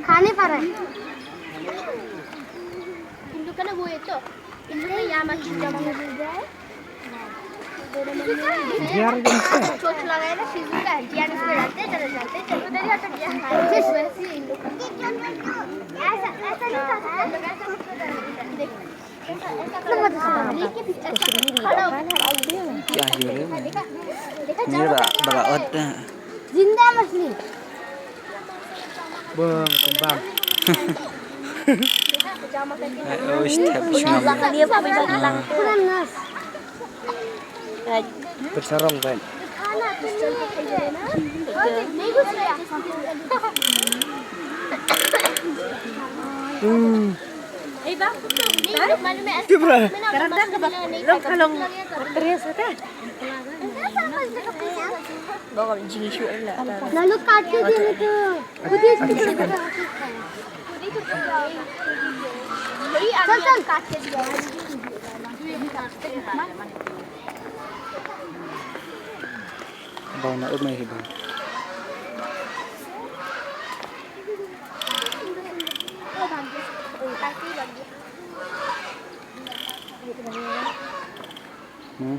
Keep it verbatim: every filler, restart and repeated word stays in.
खा नहीं पा रहा है। इन लोग का ना वो है तो, इन लोग का यहाँ मत खींचो। चोट लगाए ना शिजुका, जियान इसमें रहते, चले जाते, चले जाते। फिर वैसे ही इन लोग का। ऐसा, ऐसा नहीं कर सकते। देख। क्या हो रहा है? मेरा बड़ा होता है। जिंदा मछली। Bang, kembang. Oish, tep sngam. Kurang nas. Tersarong kan. Hmm. Kibra. Long kalong. Terus kan. Lalu kaca dia tu. Putih tu. Chal, chal. Bang na ut mai hi bang. Hmm.